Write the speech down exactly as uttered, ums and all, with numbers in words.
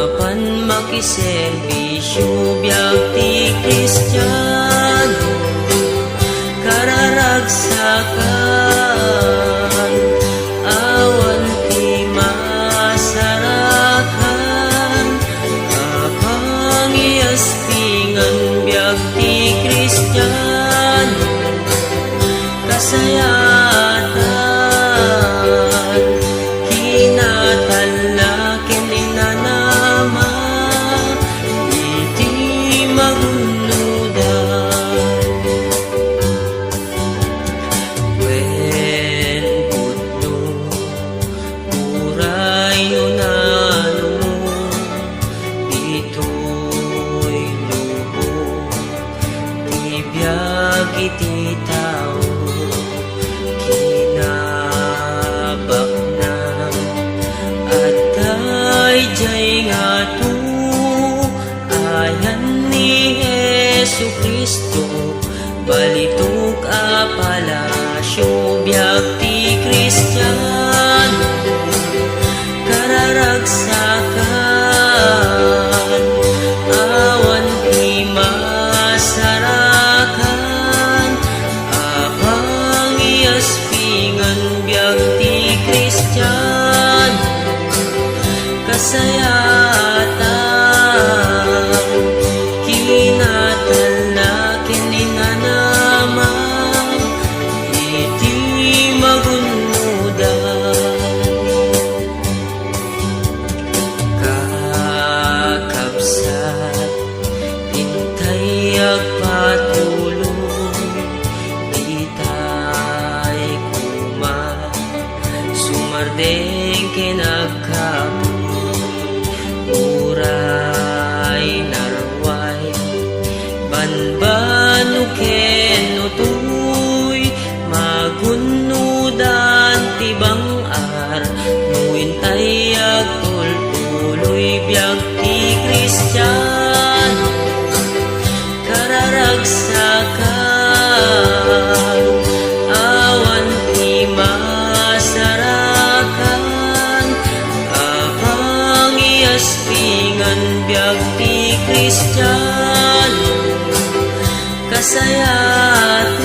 Apan makiserbisyo biag ti Kristiano, kararagsakan, awan ti masarakan, a pangiaspingan biag ti Kristiano, kasayaatan, kinatalla ken inanama iti magunnodan. Wen pudno, uray no nano, ditoy lubong ti biag iti tao. Kinabaknang adda idiay ngato, ayan ni Jesu-Cristo, balitok a palasyo, biag ti Kristiano, kararagsakan, awan ti masarakan, a pangiaspingan biag ti Kristiano, kasayaatan, kinatalla ken inanama iti magunnodan. Kakabsat, intay agpatuloy, itay koma sumardeng ken agkapuy. Uray naruay, banbannog ken utoy, magunnodan ti bang-ar no intay agtultuloy, biag ti Kristiano, kararagsakan, awan ti masarakan, a pangiaspingan biag ti Kristiano, kasayaatan,